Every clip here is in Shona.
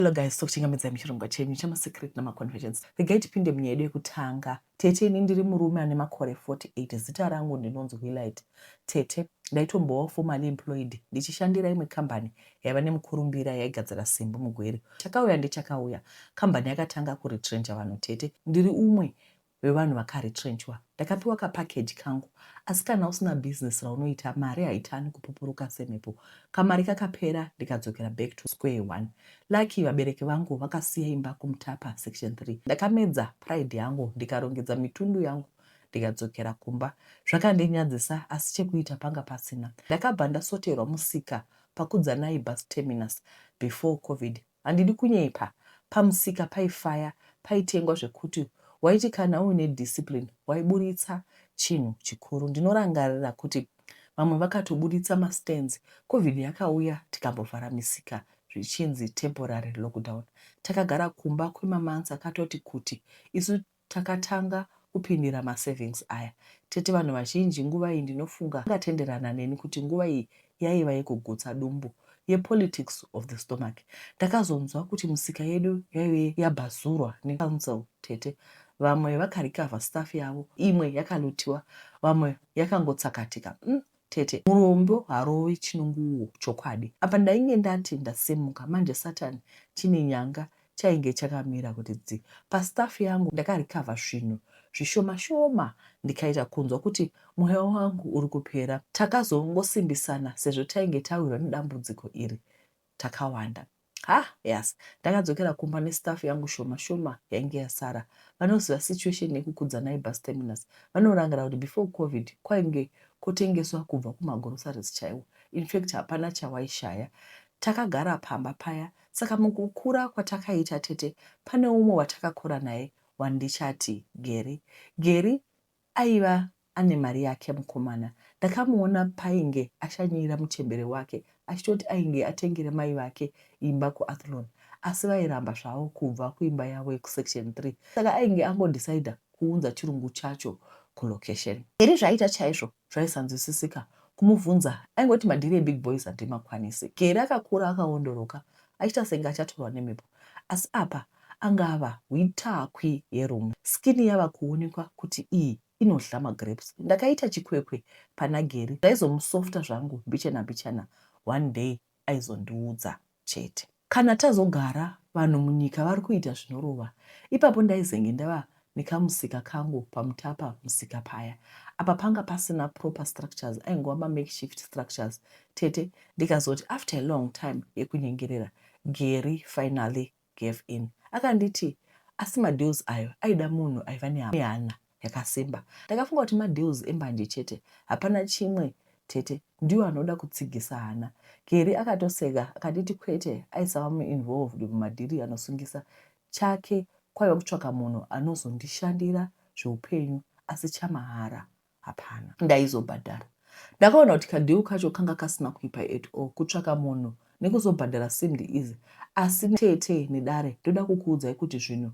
Hello guys, tokuchingamidzai muchirongwa chenyu chamasecret namaconfessions. Regai tipinde munyaya yedu yekutanga. Tete, ini ndiri murume ane makore 48, zita rangu ndinonzi Willight. Tete, ndaitombovawo formally employed ndichishandira imwe kambani yaiva nemukurumbira yaigadzira simbi muGweru. Chakauya ndechakauya, kambani yakatanga kuretrencha vanhu tete. Ndiri umwe wevanhu vakaretrenchwa. Ndakapiwa kapackage kangu asi kana usina business raunoita mari haitani kupupuruka semhepo. Kamari kakapera ndikadzokera back to square one. Lucky vabereki vangu vakasiya imba kuMutapa section 3. Ndakamedza pride yangu ndikarongedza mitundu yangu ndikadzokera kumba. Zvakandinyadzisa asi chekuita panga pasina. Ndakabva ndasoterwa musika paKudzanai bus terminus before covid. Handidi kunyepa, pamusika paifaya, paitengwa zvekuti waiti kana uine discipline waiburitsa chinhu chikuru. Ndinorangarira kuti vamwe vakatoburitsa mastands. Covid yakauya tikambovhara misika zvichinzi temporary lockdown. Takagara kumba kwemamonths akatoti kuti isu Takatanga kupindira masavings aya tete vanhu vazhinji nguva iyi ndinofunga vangatenderana neni kuti nguva iyi yaiva yekugutsa dumbu, yepolitics of the stomach. Ndakazonzwa kuti musika yedu yaive yabhazurwa necouncil tete. Vamwe vakarecover stuff yavo, imwe yakalootiwa, vamwe yakangotsakatika. Umm tete murombo harovi chinunguwo chokwadi. Apa ndainge ndati ndasimuka manje satan chine nyanga chainge chakamira kuti dzi. Pastaff yangu ndakarecover zvinhu zvishoma shoma ndikaita kunzwa kuti mweya wangu uri kupera. Takazongosimbisana sezvo tainge tawirwa nedambudziko iri takawanda. Ha yas ndakadzokera kumba nestaff yangu shoma shoma yainge yasara. Vanoziva situation yekuKudzanai bus terminus vanorangarira kuti before covid kwainge kotengeswa kubva kumagroceries chaiwo. Infact hapana chawaishaya. Takagara pamba paya Saka mukukura kwatakaita tete pane umwe watakakura naye wandichati Gary. Gary aiva ane mari yake mukomana. Ndakamuona painge ashanyira muchembere wake achitoti ainge atengere mai vake imba kuAthlone asi vairamba zvavo kubva kuimba yavo yekusection 3 saka ainge angodecider kuunza chirungu chacho kulocation. Gary zvaaita chaizvo Zvaisanzwisisika. Kumubvunza aingoti madhiri ebig boys handimakwanisi. Gary akakura akaondoroka achiita senge achatorwa nemhepo asi apa anga ava hwitakwi yerume. Skin yava kuonekwa kuti iyi inodhla magrapes. Ndakaita chikwekwe pana Gary ndaizomusofta zvangu mbichana mbichana one day aizondiudza chete. Kana tazogara, vanhu munyika vari kuita zvinorova. Ipapo ndaizenge ndava nekamusika kangu paMutapa musika paya. Apa panga pasina proper structures aingova mamakeshift structures tete ndikazoti after a long time yekunyengerera Gary finally gave in. Akanditi asi madeals ayo aida munhu aiva nehana yakasimba. Ndakafunga kuti madeals embanje chete hapana chimwe tete ndiwo anoda kutsigisa hana. Gary akatoseka akanditi kwete aisava muinvolved mumadhiri anosungisa. Chake kwaiva kutsvaka munhu anozondishandira zveupenyu asi chamahara hapana. Ndaizobhadhara. Ndakaona kuti kadeal kacho kanga kasina kuipa at all. Kutsvaka munhu nekuzobhadhara seemed easy asi tete nedare ndoda kukuudzai kuti zvinhu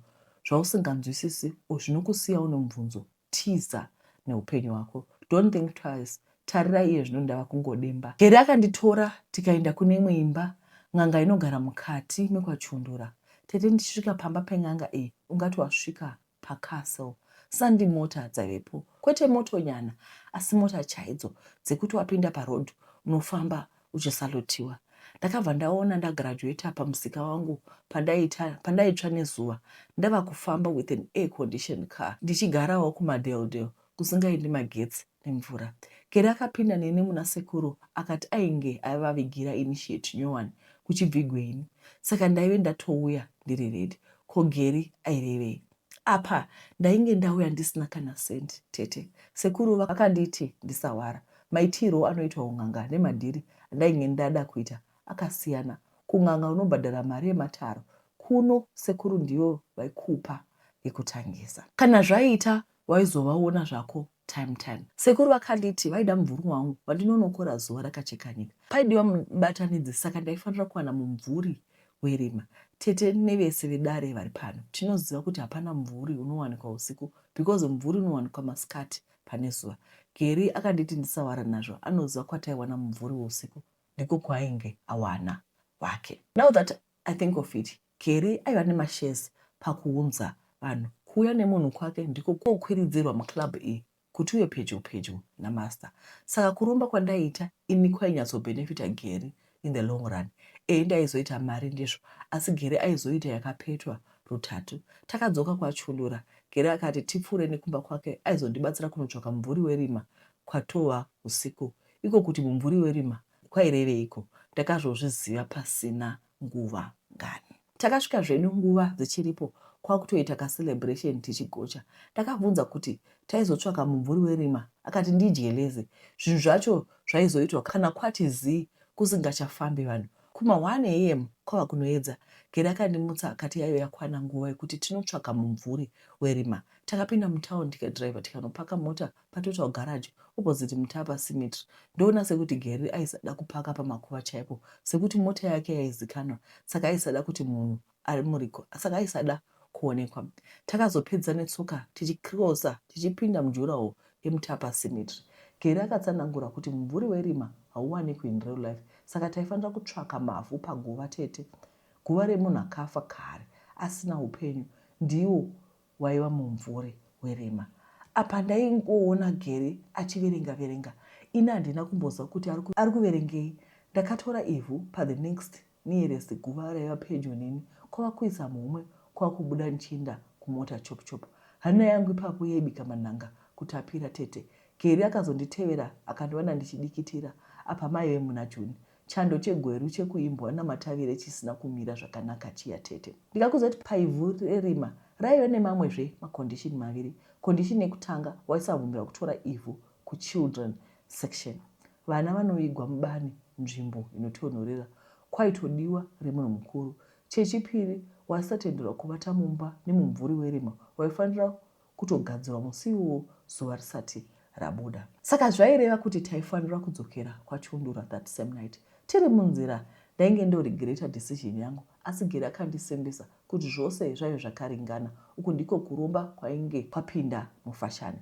zvausinganzwisisi or zvinokusiya une mubvunzo tiza neupenyu hwako. Don't think twice. Tarirai iye zvino ndava kungodemba. Gary akanditora tikaenda kune imwe imba n'anga inogara mukati mekwaChiundura. Tete ndichisvika pamba pen'anga iyi ungati wasvika pacastle sandi mota dzaivepo kwete motonyana asi mota chaidzo dzekuti wapinda paroad unofamba uchisalutiwa. Ndakabva ndaona ndagraduater pamusika wangu pandaitsva nezuva ndava kufamba with an air conditioned car ndichigarawo kumadeldel kusingaendi magetsi nemvura. Gary akapinda neni muna sekuru akati ainge avavigira initiate nyowani kuchibvigweni saka ndaive ndatouya ndiri ready. Ko Gary airevei? Apa ndainge ndauya ndisina kana cent tete. Sekuru vakanditi ndisawara. Maitirwo anoitwa un'anga nemadhiri andainge ndada kuita akasiyana. Kun'anga unobhadhara mari yemataro kuno sekuru ndivo vaikupa yekutangisa. Kana zvaita waizovaona zvako time time. Sekuru vakanditi vaida mumvuri wangu wandinonokora zuva rakacheka nyika. Paidiwa mubatanidzi saka ndaifanira kuwana mumvuri werima. Tete nevese vedare vari pano tinoziva kuti hapana mumvuri unowanikwa usiku because mumvuri unowanikwa masikati pane zuva. Gary akanditi ndisawara nazvo anoziva kwataiwana mumvuri weusiku ndiko kwaainge awana wake. Now that I think of it. Gary aiva nemashares pakuunza vanhu. Kuuya nemunhu kwake ndiko kukwiridzirwa muclub iyi kuti uve pedyo pedyo namaster. Saka kuromba kwandaiita ini kwainyatsobenefita Gary in the long run. Ehe ndaizoita mari ndizvo asi Gary aizoita yakapetwa rutatu. Takadzoka kwaChundura Gary akati tipfuure nekumba kwake aizondibatsira kunotsvaka mumvuri werima kwatova usiku. Iko kuti mumvuri werima kwaireveiko ndakazozviziva pasina nguva ngani. Takasvika zvedu nguva dzichiripo kwakutoita kacelebration tichigocha. Ndakabvunza kuti taizotsvaka mumvuri werima akati ndidye lazy. Zvinhu zvacho zvaizoitwa kana kwati zii kusingachafambi vanhu. Kuma 1 am kwava kunoedza. Gary akandimutsa akati yaive yakwana nguva yekuti tinotsvaka mumvuri werima. Takapinda mutown tikadriver tikanopaka mota paTotal Garage opposite Mutapa Cemetery. Ndoona sekuti Gary aisada kupaka pamakuva chaipo sekuti mota yake yaizikanwa saka aisada kuti munhu ari muriko saka aisada kuonekwa. Takazopedza netsoka tichicrosser tichipinda mudurawall yeMutapa Cemetery. Gary akatsanangura kuti mumvuri werima hauwanikwi in real life saka taifanira kutsvaka mavhu paguva tete. Guva remunhu akafa kare asina upenyu ndiwo waiva mumvuri werima. Apa ndaingoona Gary achiverenga verenga ini handina kumboziva kuti ari kuverengei. Ndakatora ivhu pa the next nearest guva raiva pedyo neni kwava kuisa muhomwe kwava kubuda ndichienda kumota chop chop. Hana yangu ipapo yaibika manhanga kutapira tete. Gary akazonditevera akandiwana ndichidikitira apa maive muna June. Chando cheGweru chekuimbwa naMatavire chisina kumira zvakanaka chiya tete. Ndikakuudza kuti paivhu rerima raive nemamwe zve macondition maviri. Condition yekutanga waisabvumirwa kutora ivhu kuchildren section. Vana vanovigwa mubani nzvimbo inotonhorera. Kwaitodiwa remunhu mukuru. Chechipiri waisatenderwa kuvata mumba nemumvuri werima waifanira kutogadzirwa musi iwowo zuva risati rabuda. Saka zvaireva kuti taifanira kudzokera kwaChiundura that same night. Tiri munzira ndainge ndoregreta decision yangu asi Gary akandisimbisa kuti zvose zvaive zvakaringana. Uku ndiko kuromba kwainge kwapinda mufashani.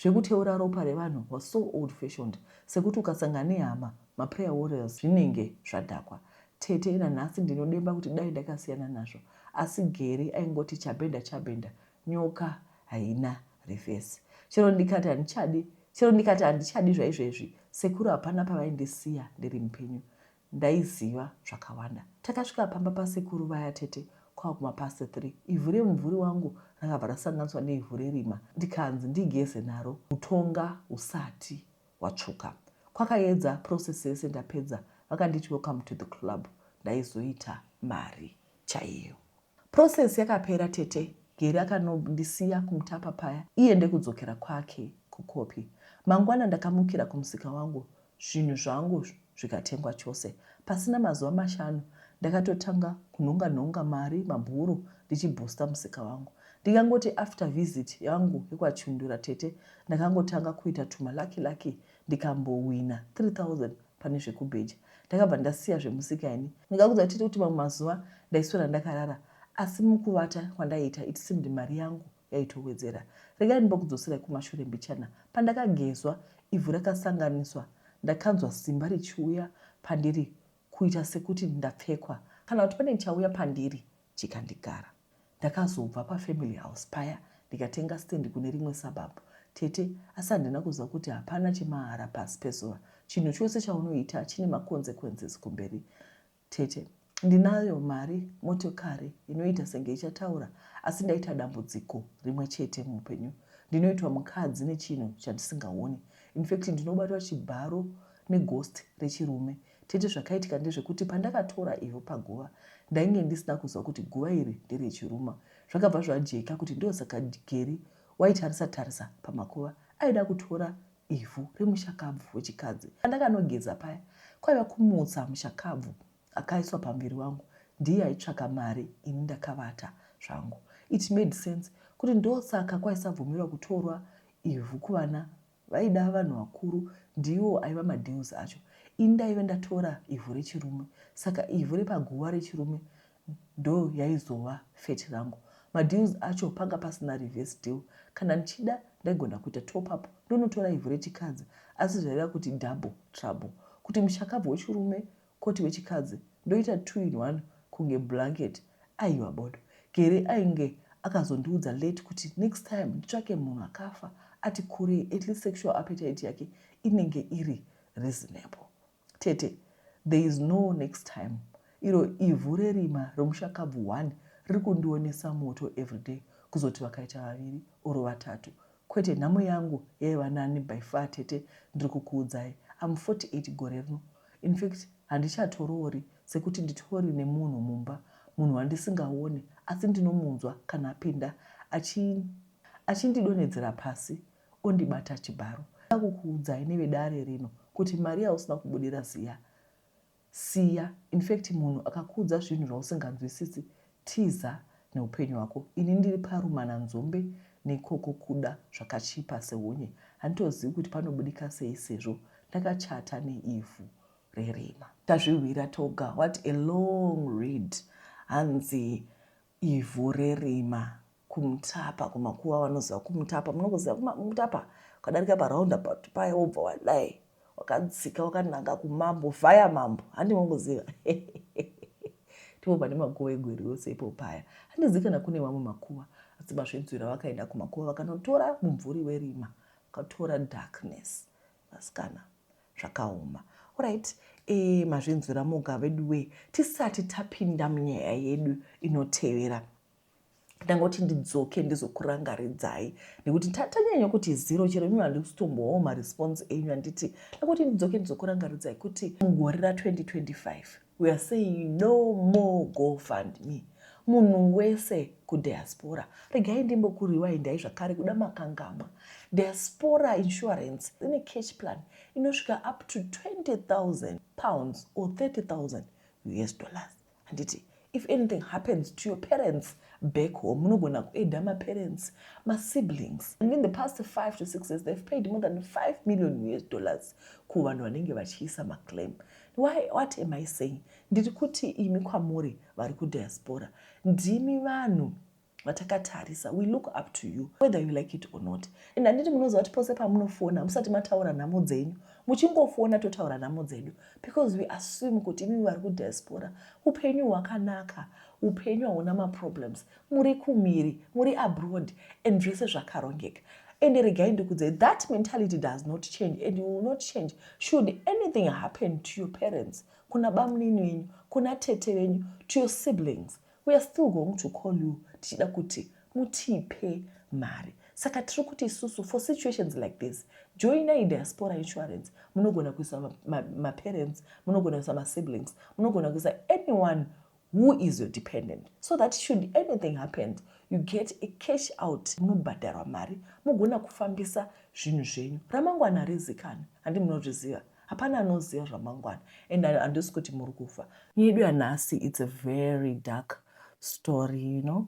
Zvekuteura ropa revanhu was so old fashioned sekuti ukasangana nehama maprayer warriors zvinenge zvadhakwa. Tete nanhasi ndinodemba kuti dai ndakasiyana nazvo asi Gary aingoti chabhenda chabhenda Nyoka haina reverse. Chero ndikati handichadi, chero ndikati handichadi zvaizvezvi, sekuru hapana pavaindisiya ndiri mupenyu. Ndaiziva zvakawanda. Takasvika pamba pasekuru vaya tete kwava kumapast 3. Ivhu remumvuri wangu rakabva rasanganiswa neivhu rerima ndikanzi ndigeze naro hutonga husati hwatsvuka. Kwakayedza process yese ndapedza vakanditi welcome to the club ndaizoita mari chaiyo. Process yakapera tete Gary akanondisiya kuMutapa paya iye ndekudzokera kwake kuKopi. Mangwana ndakamukira kumusika wangu zvinhu zvangu zvikatengwa chose. Pasina mazuva mashanu ndakatotanga kunhonga nhonga mari mabhuru ndichibooster musika wangu. Ndingangoti after visit yangu yekwaChundura tete ndakangotanga kuita tuma lucky lucky ndikambowina 3000 pane zvekubheja. Ndakabva ndasiya zvemusika ini. Ndingakuudza tete kuti mamwe mazuva ndaiswera ndakarara asi mukuvata kwandaiita it seemed mari yangu yaitowedzera. Regai ndimbokudzoserai kumashure mbichana. Pandakagezwa ivhu rakasanganiswa ndakanzwa simba richiuya pandiri kuita sekuti ndapfekwa kana kuti pane chauya pandiri chikandigara. Ndakazobva pafamily house paya ndikatenga stand kune rimwe suburb tete asi handina kuziva kuti hapana chemahara pasi pezuva. Chinhu chose chaunoita chine maconsequences kumberi tete. Ndinayo mari motokari inoita senge ichataura asi ndaita dambudziko rimwe chete muupenyu. Ndinoitwa mukadzi nechinhu chandisingaoni. Infact ndinobatwa chibharo neghost rechirume Tete zvakaitika ndezvekuti pandakatora ivhu paguva ndainge ndisina kuziva kuti guva iri nderechiruma. Zvakabva zvajeka kuti ndosaka Gary waitarisa tarisa pamakuva aida kutora ivhu remushakabvu wechikadzi. Pandakanogeza paya kwaiva kumutsa mushakabvu akaiswa pamuviri wangu ndiye aitsvaka mari ini ndakavata zvangu. It made sense kuti ndosaka kwaisabvumirwa kutorwa ivhu kuvana Vaida vanhu vakuru ndiwo aiva madeals acho. Ini ndaive ndatora ivhu rechirume saka ivhu repaguva rechirume ndo yaizova fate rangu. Madeals acho panga pasina reverse deal. Kana ndichida ndaigona kuita top up ndonotora ivhu rechikadzi asi zvaireva kuti double trouble. Kuti mushakabvu wechirume koti wechikadzi ndoita two in one kunge blanket. Aiwa bodo. Gary ainge akazondiudza late kuti next time nditsvake munhu akafa ati kurei at least sexual appetite yake inenge iri reasonable. Tete, there is no next time. Iro ivhu rerima remushakabvu one riri kundionesa moto everyday kuzoti vakaita vaviri or vatatu. Kwete, nhamo yangu yaiva nani by far tete ndiri kukuudzai. I'm 48 gore rino. In fact handichatoroori sekuti nditori nemunhu mumba, munhu wandisingaone asi ndinomunzwa kana apinda achi achindidonhedzera pasi ondibata chibharo. Ndoda kukuudzai nevedare rino kuti mari yausina kubudira ziya siya. In fact munhu akakuudza zvinhu zvausinganzwisisi tiza neupenyu hwako. Ini ndiri parumana nzombe nekoko kuda zvakachipa sehonye handitozivi kuti panobudika sei sezvo ndakachata neivhu rerima. Tazvihwira toga what a long read hanzi ivhu rerima kuMutapa kumakuva vanoziva kuMutapa munokuziva kuMutapa ukadarika paroundabout paya wobva wadai wakadzika wakananga kumambo vhaya mambo handi mongoziva ndipo pane makuva egweri yose ipo paya handizivi kana kune mamwe makuva asi mazvinzwira vakaenda kumakuva vakanotora mumvuri werima vakatora darkness vasikana zvakaoma orit e, mazvinzwira moga veduwee tisati tapinda munyaya yedu inotevera ndangoti ndidzoke ndizokurangaridzai nekuti tanyanya kuti zero chero imi handikusitombowawo maresponse enyu handiti ndangoti ndidzoke ndizokurangaridzai kuti mugore ra2025 we are saying no more go fund me munhu wese kudiaspora regai ndimbokurewindai zvakare kuda makangamwa diaspora insurance ine cash plan inosvika up to 20000 pounds or 30000 us dollars handiti if anything happens to your parents back home munogona kueda maparents masiblings and in the past 5 to 6 years they've paid more than 5 million us dollars kuvanhu vanenge vachiisa maclaim why what am I saying ndiri kuti imi kwamuri vari kudiaspora ndimi vanhu vatakatarisa we look up to you whether you like it or not and handiti munoziva kuti pose pamunofona musati mataura nhamo dzenyu muchingofona totaura nhamo dzedu because we assume kuti imimi vari kudiaspora upenyu hwakanaka upenyu hauna maproblems muri kumiri muri abroad and zvese zvakarongeka and regai ndikudzei that mentality does not change and you will not change should anything happen to your parents kuna bamunini venyu kuna tete venyu to your siblings we are still going to call you tichida kuti mutipe mari saka tiri kuti isusu for situations like this joinai diaspora insurance munogona kuisa maparents munogona kuisa masiblings munogona kuisa anyone who is your dependent so that should anything happen you get a cash out munobhadharwa mari mugona kufambisa zvinhu zvenyu ramangwana harizikani handi munozviziva hapana anoziva zvamangwana and handisi kuti muri kufa yedu yanhasi it's a very dark story you know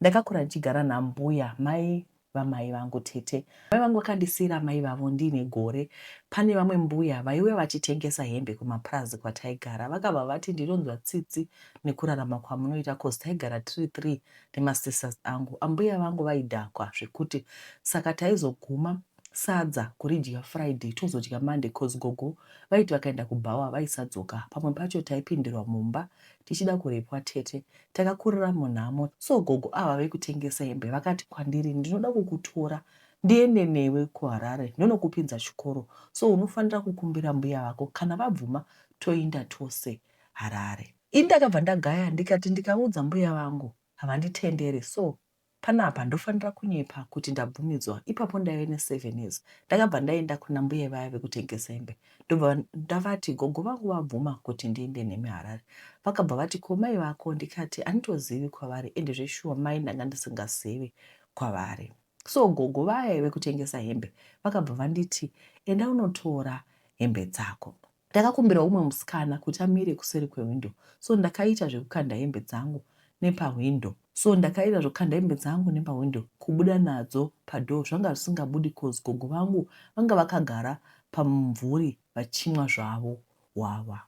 ndakakura ndichigara nambuya mai vamai vangu tete mai vangu vakandisiyira mai vavo ndiine gore pane vamwe mbuya vaiuya vachitengesa hembe kumapurazi kwataigara vakabva vati ndinonzwa tsitsi nekurarama kwamunoita cause taigara tiri three nemasisters angu ambuya vangu vaidhakwa zvekuti saka taizoguma sadza kuridya friday tozodya monday cause gogo vaiti vakaenda kubhawa vaisadzoka pamwe pacho taipindirwa mumba tichida kurepwa tete takakurira munhamo so gogo ava vekutengesa hembe vakati kwandiri ndinoda kukutora ndiende newe kuharare ndonokupinza chikoro so unofanira kukumbira mbuya vako kana vabvuma toinda tose harare ini ndakabva ndagaya ndikati ndikaudza mbuya vangu havanditenderi so panapa ndofanira kunyepa kuti ndabvumidzwa ipapo ndaive ne7 years ndakabva ndaenda kuna mbuya vaya vekutengesa hembe ndobva ndavati gogo vangu vabvuma kuti ndiende nemi harare vakabva vati ko mai vako ndikati handitozivi kwavari ende zveshuwa mai ndanga ndisingazivi kwavari so gogo vaya vekutengesa hembe vakabva vanditi enda unotora hembe dzako ndakakumbira umwe musikana kuti amire kuseri kwehwindo so ndakaita zvekukanda hembe dzangu nepahwindo so ndakaita zvekukanda hembe dzangu nepahwindo kubuda nadzo padoor zvanga zvisingabudi cause gogo vangu vanga vakagara pamumvuri vachimwa zvavo hwahwa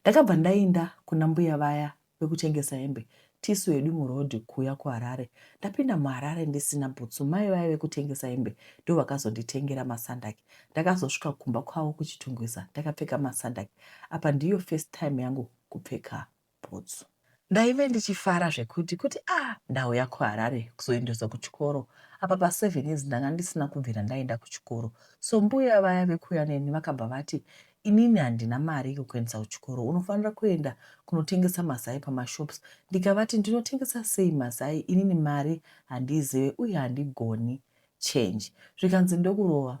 ndakabva ndaenda kuna mbuya vaya vekutengesa hembe tisu hedu murodhi kuuya kuharare ndapinda muharare ndisina bhutsu mai vaya vekutengesa hembe ndo vakazonditengera masandaki ndakazosvika kumba kwavo kuchitungwiza ndakapfeka masandaki apa ndiyo first time yangu kupfeka bhutsu. Ndaive ndichifara zvekuti kuti ah ndauya kuHarare kuzoendeswa kuchikoro. Apa paseven years ndanga ndisina kubvira ndaenda kuchikoro. So mbuya vaya vekuuya neni vakabva vati inini handina mari yekukuendesa kuchikoro unofanira kuenda kunotengesa mazai pamashops. Ndikavati ndinotengesa sei mazai inini mari handiizive uye handigoni change. Zvikanzi ndokurova.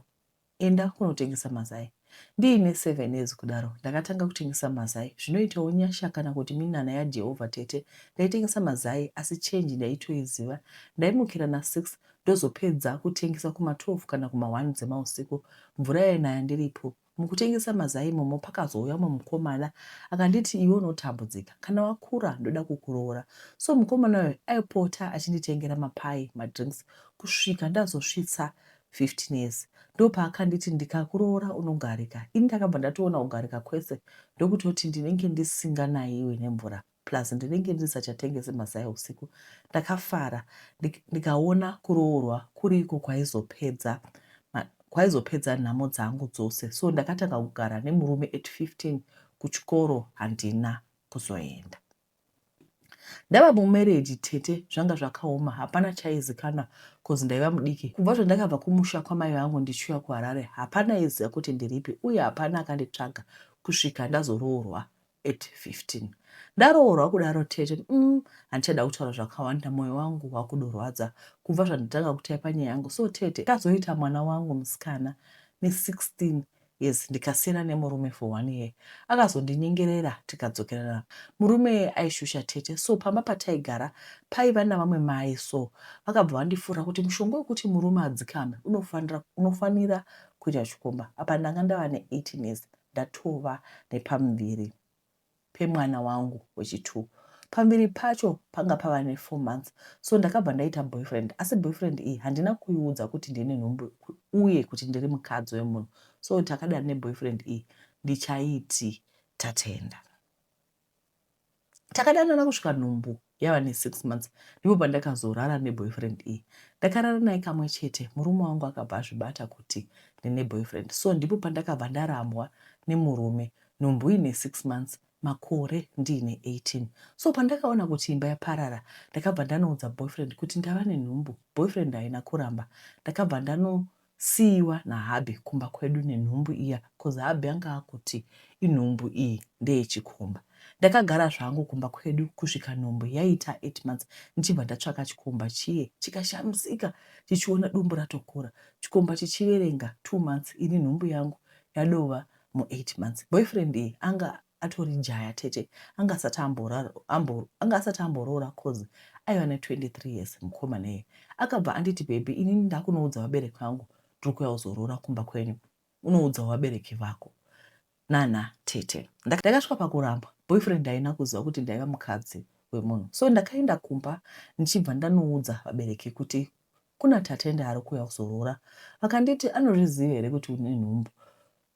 Enda kunotengesa mazai. Ndiine seven years kudaro ndakatanga kutengesa mazai. Zvinoitawo nyasha kana kuti minana yaJehovha tete. Ndaitengesa mazai asi change ndaitoiziva. Ndaimukira na six ndozopedza kutengesa kuma 12 kana kuma one dzemausiku. Mvura yainaya ndiripo. Mukutengesa mazai imomo pakazouya umwe mukomana akanditi iwe unotambudzika. Kana wakura ndoda kukuroora. So mukomana uyu aipota achinditengera mapie, madrinks kusvika ndazosvitsa 15 years ndopaakanditi ndikakuroora unogarika ini ndakabva ndatoona kugarika kwese ndokutoti ndinenge ndisinganayiwi nemvura plus ndinenge ndisachatengese mazai usiku ndakafara ndikaona kuroorwa kuriko kwaizopedza kwaizopedza nhamo dzangu dzose so ndakatanga kugara nemurume at 15 kuchikoro handina kuzoenda Ndava mumarriage tete zvanga zvakaoma hapana chaizikanwa coz ndaiva mudiki. Kubva zvandakabva kumusha kwamai vangu ndichiuya kuHarare hapana aiziva kuti ndiripi uye hapana akanditsvaga kusvika ndazoroorwa at 15. Ndaroorwa kudaro tete umm handichada kutaura zvakawanda moyo wangu wakudorwadza kubva zvandatanga kutaipa nyaya yangu so tete ndakazoita mwana wangu musikana ne 16 Yes ndikasiyana nemurume for one year akazondinyengerera tikadzokerana. Murume aishusha tete so pamba pataigara paiva navamwe mai so vakabva vandifura kuti mushonga wekuti murume adzikame unofanira unofanira kuita chikomba apa ndanga ndava ne 18 years ndatova nepamuviri. pemwana wangu wechitwo. Pamuviri pacho panga pava nefour months so ndakabva ndaita boyfriend asi boyfriend iyi handina kuiudza kuti ndine nhumbu uye kuti ndiri mukadzi wemunhu so takadana neboyfriend iyi ndichaiti Tatenda. Takadanana kusvika nhumbu yava nesix months ndipo pandakazorara neboyfriend iyi. Ndakarara naye kamwe chete murume wangu akabva azvibata kuti ndine boyfriend so ndipo pandakabva ndarambwa nemurume nhumbu ine six months makore ndiine 18 so pandakaona kuti imba yaparara ndakabva ndanoudza boyfriend kuti ndava nenhumbu boyfriend haina kuramba ndakabva ndanosiiwa nahubby kumba kwedu nenhumbu iya cause hubby anga akuti inhumbu iyi ndeyechikomba ndakagara zvangu kumba kwedu kusvika nhumbu yaita 8 months ndichibva ndatsvaka chikomba chiye chikashamisika chichiona dumbu ratokura chikomba chichiverenga 2 months ini nhumbu yangu yadova mu 8 months boyfriend iyi anga atori jaya tete anga asati anga asati amboroora cause aiva ne 23 years mukomana iye akabva anditi baby inini ndakunoudza vabereki vangu ndiri kuuya kuzoroora kumba kwenyu unoudzawo vabereki vako nana tete ndakasvika pakurambwa boyfriend haina kuziva kuti ndaiva mukadzi wemunhu so ndakaenda kumba ndichibva ndanoudza vabereki kuti kuna Tatenda ari kuuya kuzoroora vakanditi anozviziva here kuti une nhumbu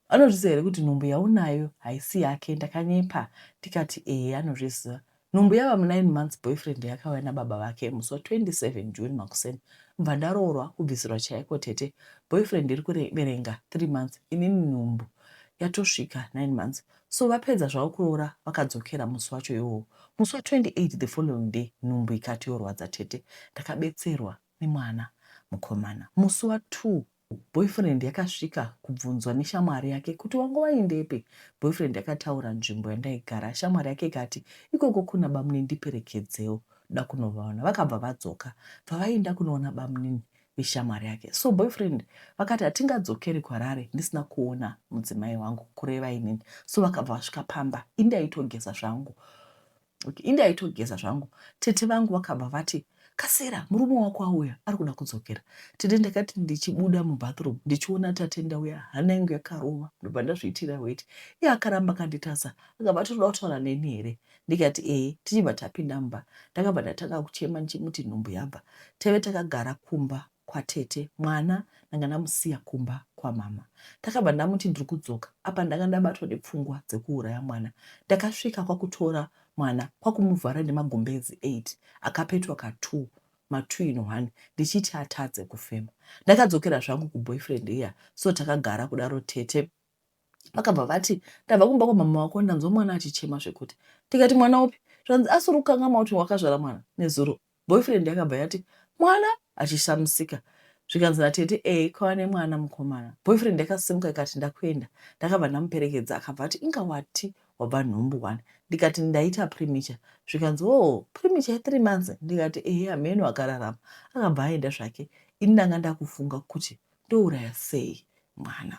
anozviziva here kuti nhumbu yaunayo haisi yake ndakanyepa ndikati ehe anozviziva nhumbu yava mu9 months boyfriend yakauya nababa vake musi wa 27 June makuseni bva ndaroorwa kubvisirwa chaiko tete boyfriend iri kuverenga 3 months inini nhumbu yatosvika 9 months so vapedza zvavo kuroora vakadzokera musi wacho iwowo musi wa 28 the following day nhumbu ikati yorwadza tete ndakabetserwa nemwana mukomana musi wa 2 Boyfriend yakasvika kubvunzwa neshamwari yake kuti wanga waendepi. Boyfriend yakataura nzvimbo yandaigara. Shamwari yake ikati ikoko kuna bamunini ndiperekedzewo ndoda kunovaona. Vakabva vadzoka bva vaenda kunoona bamunini veshamwari yake. So boyfriend vakati hatingadzokeri kuHarare ndisina kuona mudzimai wangu kureva inini. So vakabva vasvika pamba. Ini ndaitogeza zvangu. Okay, ini ndaitogeza zvangu. Tete vangu vakabva vati kasira murume wako auya ari kuda kudzokera. Tete ndakati ndichibuda mubathroom ndichiona Tatenda uya hana yangu yakarova ndobva ndazviitira weti. Iye akaramba akanditasa akabva ati unoda kutaura neni here? Ndikati ehe tichibva tapinda mumba. Ndakabva ndatanga kuchema ndichimuti nhumbu yabva. Taive takagara kumba kwatete mwana ndanga ndamusiya kumba kwamama. Ndakabva ndamuti ndiri kudzoka apa ndanga ndabatwa nepfungwa dzekuuraya mwana. Ndakasvika kwakutora mwana kwakumuvhara nemagumbezi 8 akapetwa ka 2 ma 2 in 1 ndichiti atadze kufema. Ndakadzokera zvangu kuboyfriend iya so takagara kudaro tete vakabva vati ndabva kumba kwamama wako ndanzwa mwana achichema zvekuti ndikati mwana upi Zvanzi asi uri kukangamwa kuti wakazvara mwana nezuro. Boyfriend yakabva yati mwana achishamisika. Zvikanzi natete ee kwava nemwana mukomana. Boyfriend yakasimuka ikati ndakuenda. Ndakabva ndamuperekedza akabva ati inga wati wabva nhumbu wani. Ndikati ndaita premature. Zvikanzi oh premature ye3 months ndikati ehe hameno akararama. Akabva aenda zvake. Ini ndanga ndakufunga kuti ndouraya sei mwana.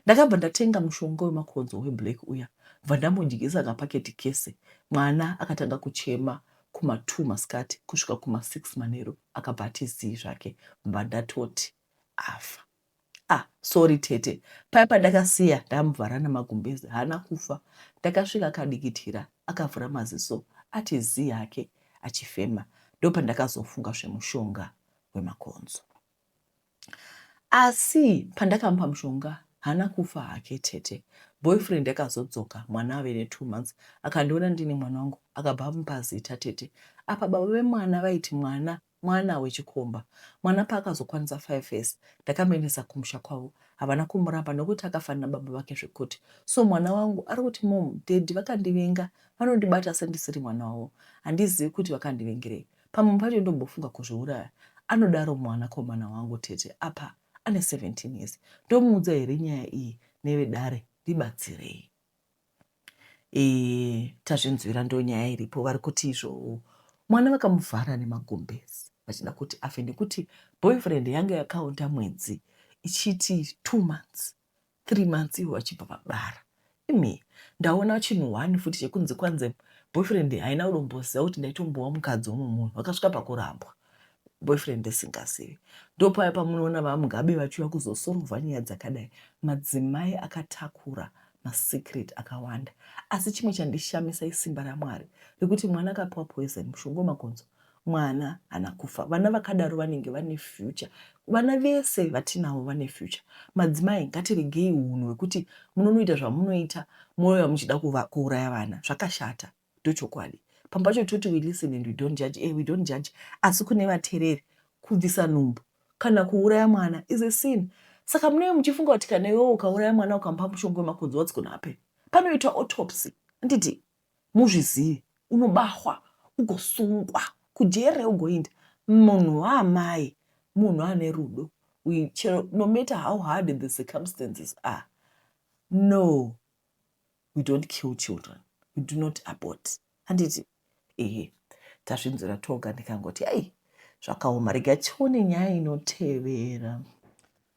Ndakabva ndatenga mushonga wemakonzo weblack uya bva ndamudyisa kapaketi kese. Mwana akatanga kuchema kuma 2 masikati kusvika kuma 6 manheru akabva ati zii zvake bva ndatoti afa. Ah sorry tete paya pandakasiya ndamuvhara nemagumbeze haana kufa. Ndakasvika akadikitira akavhura maziso ati zii hake achifema ndopandakazofunga zvemushonga wemakonzo. Asi pandakamupa mushonga haana kufa hake tete. Boyfriend yakazodzoka mwana ave ne 2 months akandiona ndine mwana wangu akabva amupa zita tete. Apa baba vemwana vaiti mwana mwana wechikomba. Mwana paakazokwanisa 5 years ndakamuendesa kumusha kwavo havana kumuramba nokuti akafanana baba vake zvekuti. So mwana wangu ari kuti mom daddy vakandivenga vanondibata sendisiri mwana wavo handizivi kuti vakandivengerei. Pamwe pacho ndombofunga kuzviuraya, anodaro mwanakomana wangu tete. Apa ane 17 years. Ndomuudza here nyaya iyi nevedare ndibatsirei. E, tazvinzwira ndonyaya iripo vari kuti izvo mwana vakamuvhara nemagumbezi vachida kuti afe nekuti boyfriend yanga yakaunda mwedzi ichiti 2 months 3 months ivo vachibva vabara imi ndaona chinhu one futi chekunzi kwanze boyfriend haina kudomboziva kuti ndaitombowa mukadzi womwe munhu vakasvika pakurambwa boyfriend isingazivi ndopaya pamunoona vamugabe vachiuya kuzosorovha nyaya dzakadai madzimai akatakura masecret akawanda asi chimwe chandishamisa isimba ramwari rekuti mwana akapiwa poison mushonga wemakonzo Mwana hana kufa. Vana vakadaro vanenge vane future. Vana vese vatinavo vane future. Madzimai ngatiregei hunhu hwekuti munonoita zvamunoita mouya muchida kuuraya vana. Zvakashata. Ndochokwadi. Pamwe pacho toti we listen and we don't judge. Eh, we don't judge. Asi kune vatereri, kubvisa nhumbu kana kuuraya mwana is a sin. Saka munenge muchifunga kuti kana iwewe ukauraya mwana ukamupa mushonga wemakonzo what's gonna happen? Panoitwa autopsy. Handiti? Muzvizive unobahwa ugosungwa kujere ugoinda munhu waamai munhu ane rudo we chero no matter how hard the circumstances are no we don't kill children we do not abort handiti ehe tazvinzwira toga ndikangoti ei zvakaoma rega tione nyaya inotevera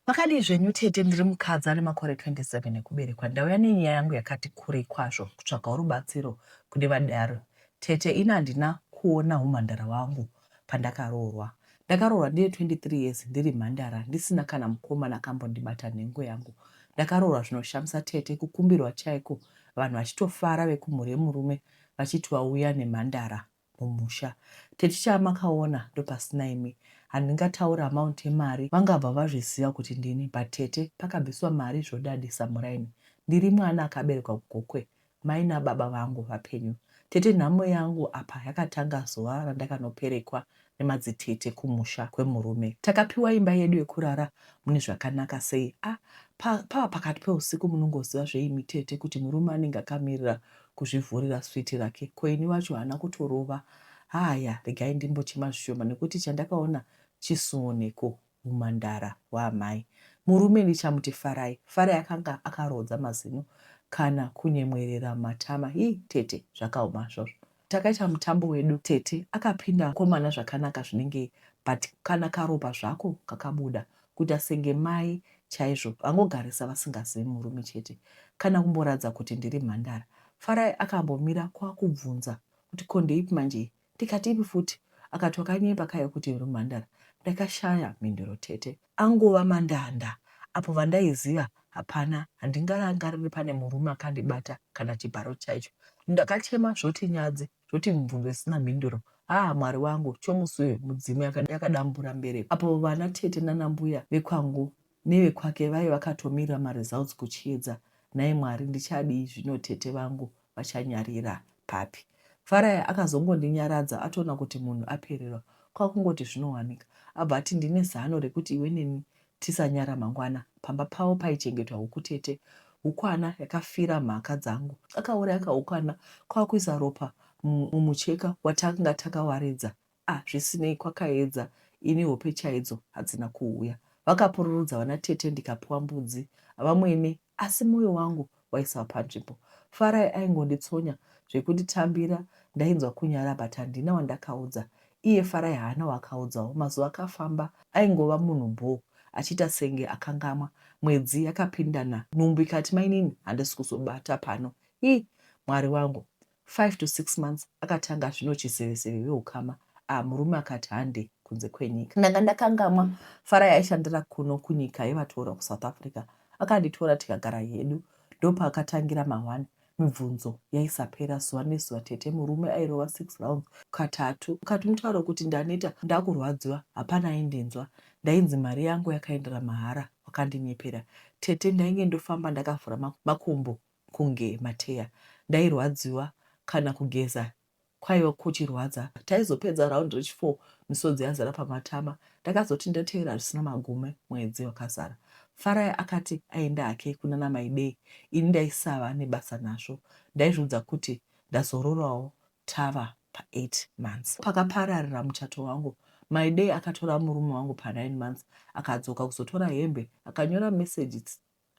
Makadii zvenyu tete ndiri mukadzi ane makore 27 ekuberekwa ndauya nenyaya yangu yakati kurei kwazvo kutsvagawo rubatsiro kune vadare tete ini handina kuona humhandara hwangu pandakaroorwa ndakaroorwa ndine 23 years ndiri mhandara ndisina kana mukomana akambondibata nhengo yangu ndakaroorwa zvinoshamisa tete kukumbirwa chaiko vanhu vachitofara vekumhuri yemurume vachiti vauya nemhandara mumusha. Tete chamakaona ndopasina imi. Handingataure amount yemari vangabva vazviziva kuti ndini but tete pakabviswa mari zvodadisa muraini. Ndiri mwana akaberekwa kuGokwe mai nababa vangu vapenyu. Tete nhamo yangu apa yakatanga zuva randakanoperekwa nemadzitete kumusha kwemurume. Takapiwa imba yedu yekurara mune zvakanaka sei ah pa, pava pakati peusiku munongoziva zveimi tete kuti murume anenge akamirira kuzvivhurira sweet rake ko ini wacho haana kutorova haaya regai ndimbochema zvishoma nekuti chandakaona chisuoneko humhandara hwaamai murume ndichamuti Farai Farai akanga akarodza mazino kana kunyemwerera matama hii tete zvakaoma zvozvo Takaita mutambo wedu tete akapinda mukomana zvakanaka zvinenge but kana karopa zvako kakabuda kuita senge mai chaizvo vangogarisa vasingazivi murume chete kana kumboratidza kuti ndiri mhandara. Farai akambomira kwakubvunza kuti ko ndeipi manje iyi ndikati ipi futi akati wakanyepa kaye kuti uri mhandara ndakashaya mhinduro tete. Angova mandanda apo vandaiziva hapana handingarangariri pane murume akandibata kana chibharo chaicho. Ndakachema zvoti nyadzi zvoti mibvunzo isina mhinduro haa Mwari wangu chomusi uyu mudzimu yakadambura mbereko apo vana tete nana mbuya vekwangu nevekwake vaive vakatomirira maresults kuchiedza nhai Mwari ndichadii zvino tete vangu vachanyarira papi. Farai akazongondinyaradza atoona kuti munhu apererwa kwakungoti zvinowanika. Abva ati ndine zano rekuti iwe neni tisanyara mangwana. Pamba pavo paichengetwa huku tete. Hukwana yakafira mhaka dzangu. Akauraya kahukwana kwakuisa ropa mumucheka watanga takawaridza. Ah zvisinei kwakaedza ini hope chaidzo hadzina kuuya. Vakapururudza vana tete ndikapiwa mbudzi vamwene asi moyo wangu waisava panzvimbo. Farai aingonditsonya zvekunditambira ndainzwa kunyara but handina wandakaudza. Iye Farai haana waakaudzawo. Mazuva akafamba aingova munhu bhoo achiita senge akangamwa. Mwedzi yakapindana nhumbu ikati mainini handisi kuzobata pano. Hii Mwari wangu. 5 to 6 months akatanga zvino chiseveseve veukama ah murume akati hande kunze kwenyika. Ndanga ndakangamwa Farai aishandira kuno kunyika yevatorwa kuSouth Africa. Akanditora tikagara hedu ndopaakatangira mahwani mibvunzo yaisapera zuva nezuva tete murume airova 6 rounds katatu ukati mutauro kuti ndaneta ndakurwadziwa hapana aindinzwa ndainzi mari yangu yakaendera mahara wakandinyepera tete ndainge ndofamba ndakavhura makumbo kunge mateya. Ndairwadziwa kana kugeza kwaiva kuchirwadza. Taizopedza round rechi four misodzi yazara pamatama. Ndakazoti ndatevera zvisina magume mwedzi wakazara. Farai akati aenda hake kunana Maidei ini ndaisava nebasa nazvo. Ndaizviudza kuti ndazororawo tava pa eight months. Pakapararira muchato wangu Maidei akatora murume wangu pa nine months akadzoka kuzotora hembe akanyora message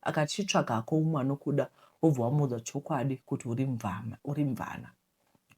Akati chitsvaga hako umwe anokuda wobva wamuudza chokwadi kuti uri mvama uri mvana.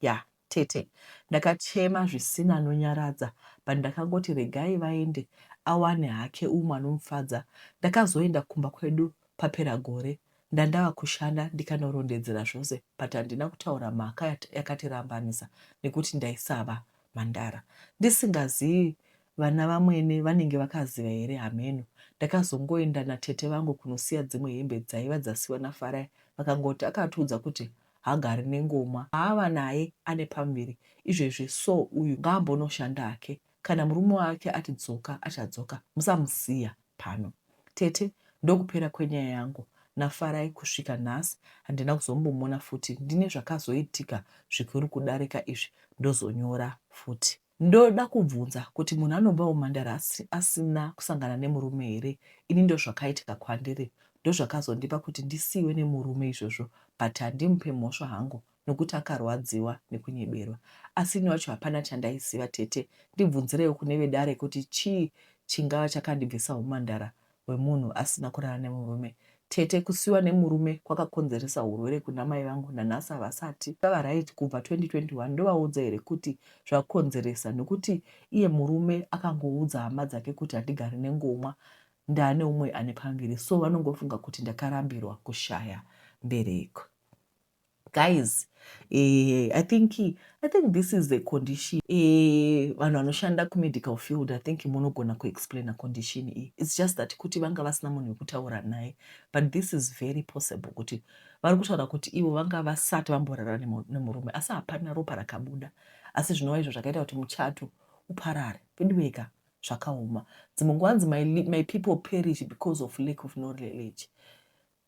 Yah tete ndakachema zvisina anonyaradza but ndakangoti regai vaende awane hake umwe anomufadza. Ndakazoenda kumba kwedu papera gore ndandava kushanda ndikanorondedzera zvose but handina kutaura mhaka yakatirambanisa nekuti ndaisava mhandara. Ndisingazivi Vana vamwene vanenge vakaziva here hameno. Ndakazongoenda natete vangu kunosiya dzimwe hembe dzaiva dzasiwa naFarai vakangoti akatiudza kuti haagari nengomwa. Haava naye ane pamuviri izvezvi so uyu ngaambonoshanda hake kana murume wake ati dzoka achadzoka musamusiya pano. Tete ndokupera kwenyaya yangu naFarai kusvika nhasi handina kuzombomuona futi ndine zvakazoitika zvikuru kudarika izvi ndozonyora futi. Ndoda kubvunza kuti munhu anobva humhandara asina kusangana nemurume here ini ndozvakaitika kwandiri ndozvakazondipa kuti ndisiiwe nemurume izvozvo but handimupe mhosva hangu nokuti akarwadziwa nekunyeberwa asi ini wacho hapana chandaiziva tete ndibvunzireiwo kune vedare kuti chii chingava chakandibvisa humhandara hwemunhu asina kurara nemurume. Tete kusiwa nemurume kwakakonzeresa hurwere kuna mai vangu nanhasi havasati vava right kubva 2021 ndovaudza here kuti zvakonzeresa nokuti iye murume akangoudza hama dzake kuti handigari nengomwa ndane umwe ane pamuviri so vanongofunga kuti ndakarambirwa kushaya mbereko. Guys eh, I think I think this is a condition eh, vanhu vanoshanda kumedical field I think munogona kuexplaina condition iyi. It's just that kuti vanga vasina munhu wekutaura naye but this is very possible kuti vari kutaura kuti ivo vanga vasati vamborara nemurume asi hapana ropa rakabuda asi zvinova izvo zvakaita kuti muchato uparare veduweka zvakaoma dzimwe nguva hanzi my, my people perish because of lack of knowledge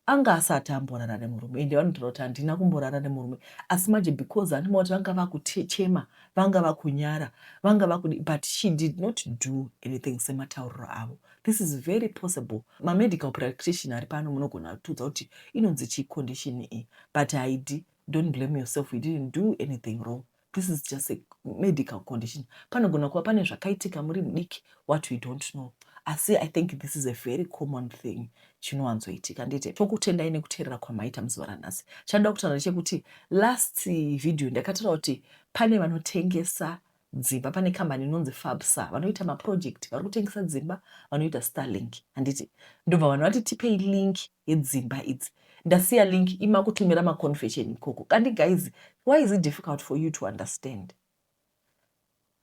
Anga asati amborara nemurume ende vanotaura kuti handina kumborara nemurume asi manje because hanti maona kuti vanga vakuchema vanga vakunyara vanga vakudi but she did not do anything sematauriro avo this is very possible mamedical practitioner ari pano munogona kutiudza kuti inonzi chii condition iyi but haidi don't blame yourself you didn't do anything wrong this is just a medical condition panogona kuva pane zvakaitika muri mudiki what we don't know asi i think this is a very common thing chinowanzoitika ndite tokutendai nekuteerera kwamaita muzuva ranhasi chandoda kutaura ndechekuti last video ndakataura kuti pane vanotengesa dzimba pane kambani inonzi fabsa vanoita maproject vari kutengesa dzimba vanoita starlink handiti ndobva vanhu vati tipei link yedzimba idzi ndasiya link ima kutumira maconfession ikoko kandi guys why is it difficult for you to understand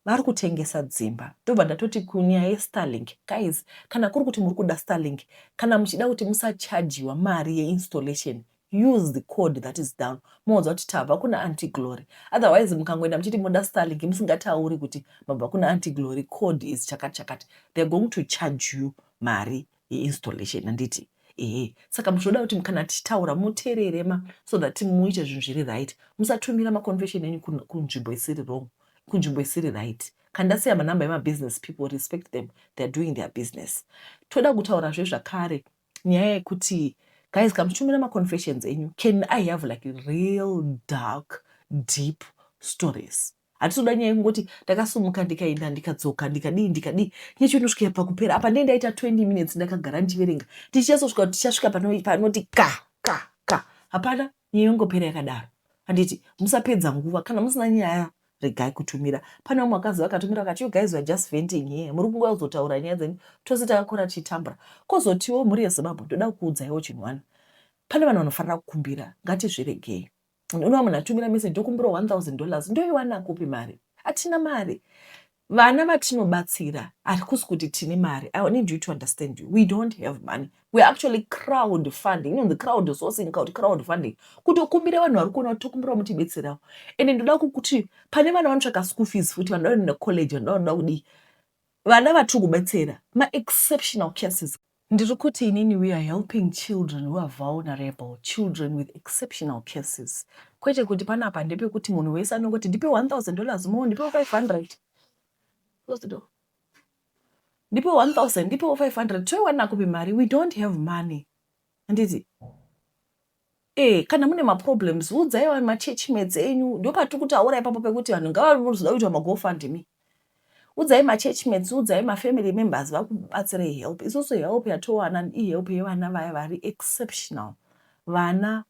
vari kutengesa dzimba ndobva ndatoti kunyaya yestarlink guys kana kuri kuti muri kuda starlink kana muchida kuti musachajiwa mari yeinstallation use the code that is down moudza kuti tabva kuna anti glory otherwise mukangoenda muchiti moda starlink musingatauri kuti mabva kuna anti glory code is chakati chakati theyare going to charge you mari yeinstallation handiti ehe saka muchinoda kuti kana tichitaura muteerere ma so that muite zvinhu zviri right musatumira maconfession enyu kunzvimbo isiri wrong kunzvimbo isiri right kana ndasiya manumber emabusiness people respect them theyare doing their business toda kutaurazve zvakare nyaya yekuti guys kamuchitumira maconfessions enyu can i have like real dark deep stories. Hatisi kuda nyaya yekungoti ndakasumuka ndikaenda ndikadzoka ndikadii ndikadii. Nyaya yacho inosvika pakupera. Apa ndee ndaita 20 minutes ndakagara ndichiverenga. Tichichazosvika kuti tichasvika panoti ka ka ka. Hapana nyaya yongopera yakadaro. Handiti musapedza nguva kana musina nyaya regai kutumira. Pane vamwe vakazi vakatumira vakati you guys were just venting here. Muri kungouya kuzotaura nyaya dzenyu. Tose takakura tichitambura. Kozotiwo mhuri yeZimbabwe ndoda kukuudzaiwo chinhu one. Pane vanhu vanofanira kukumbira. Ngatizviregei. Unoona munhu atumira message ndokumbira $1000 ndoiwana kupi mari? Hatina mari. Vana vatinobatsira harikusi kuti tine mari. I need you to understand you. We don't have money. We are actually crowd funding. Inonzi crowd sourcing kana kuti crowd funding. Kutokumbira vanhu vari kuona kuti tokumbira mutibetserawo. Ende ndoda kukuti pane vana vanotsvaka school fees futi vanoda kuenda college vanoda kudii. Vana vatiri kubetsera ma exceptional cases. Ndiri kuti inini we are helping children who are vulnerable, children with exceptional cases. Kwete kuti panapa ndepekuti munhu wese anongoti ndipe $1000 more, ndipe 500. Close the door. Ndipe 1000, ndipe 500. Toiwana kupi mari? We don't have money. Handiti? Eh, kana mune maproblems udzai vanhu machurch mates enyu ndopatiri kutaura ipapo pekuti vanhu ngavazoda kuitwa magofundme. Udzai machurch mates, udzai mafamily members vakubatsirei help. Isusu help yatowana ihelp yevana vaya vari exceptional. Vana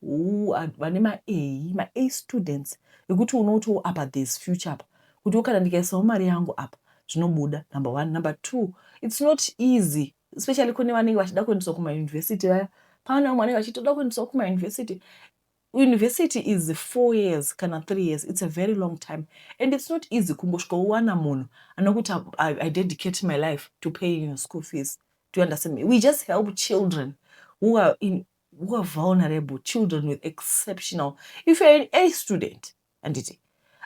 vane ma-A, ma-A students ekuti unotiwo apa there's future apa. Kutiwo kana ndikaisawo mari yangu apa zvinobuda number one. Number two, it's not easy especially kune vanenge vachida kuendeswa kumayunivhesiti vaya. Pane vamwe vanenge vachiti toda kuendeswa kumayunivhesiti. University is 4 years kana 3 years. It's a very long time. And it's not easy kungosvika uwana munhu anokuti I dedicate my life to paying your school fees. Do you understand me? We just help children who are vulnerable, children with exceptional. If you're an A student, handiti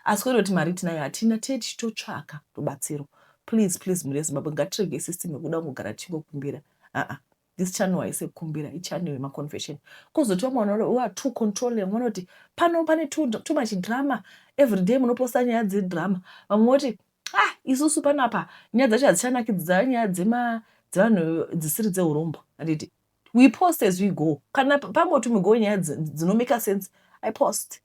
asi kwete kuti mari tinayo hatina, tee tichitotsvaka rubatsiro. Please, please mhuri yeZimbabwe ngatiregei system yekuda kungogara tichingokumbira. Uh-uh. This channel haisi yekukumbira, ichannel yemaconfession. Kozoti vamwe vanhu who are too controlling vanoti pano pane too much drama every day munoposta nyaya dzedrama. Vamwe voti ah isusu panapa nyaya dzacho hadzichanakidzi dzava nyaya dzevanhu dzisiri dzeurombo. Handiti we post as we go. Kana pangoti we go nyaya dzinomake sense, I post.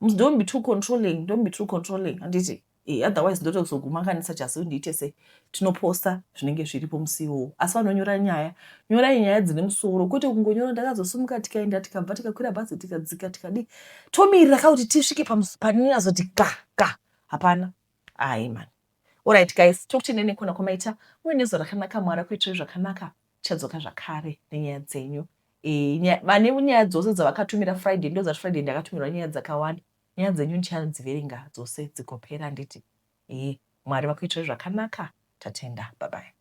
Don't be too controlling, don't be too controlling. Handiti otherwise ndotozoguma chazo ndiite sei. Tinoposta zvinenge zviripo musi iwowo. Asi vanonyora nyaya, nyorai nyaya dzine musoro kwete kungonyora ndakazosimuka tikaenda tikabva tikakwira bhazi tikadzika tikadii. Tomirira ka kuti tisvike panonyazoti ka ka. Hapana. Ai man. Alright guys, tokutendai nekona kwamaita. Muve nezuva rakanaka, Mwari akuitirai zvakanaka. Tichadzoka zvakare nenyaya dzenyu. Vane nyaya dzose dzavakatumira Friday, ndozati Friday ndakatumirwa nyaya dzakawanda. Nyaya dzenyu ndichadziverenga dzose dzigopera handiti. Mwari vakuitirai zvakanaka. Tatenda. Bye bye.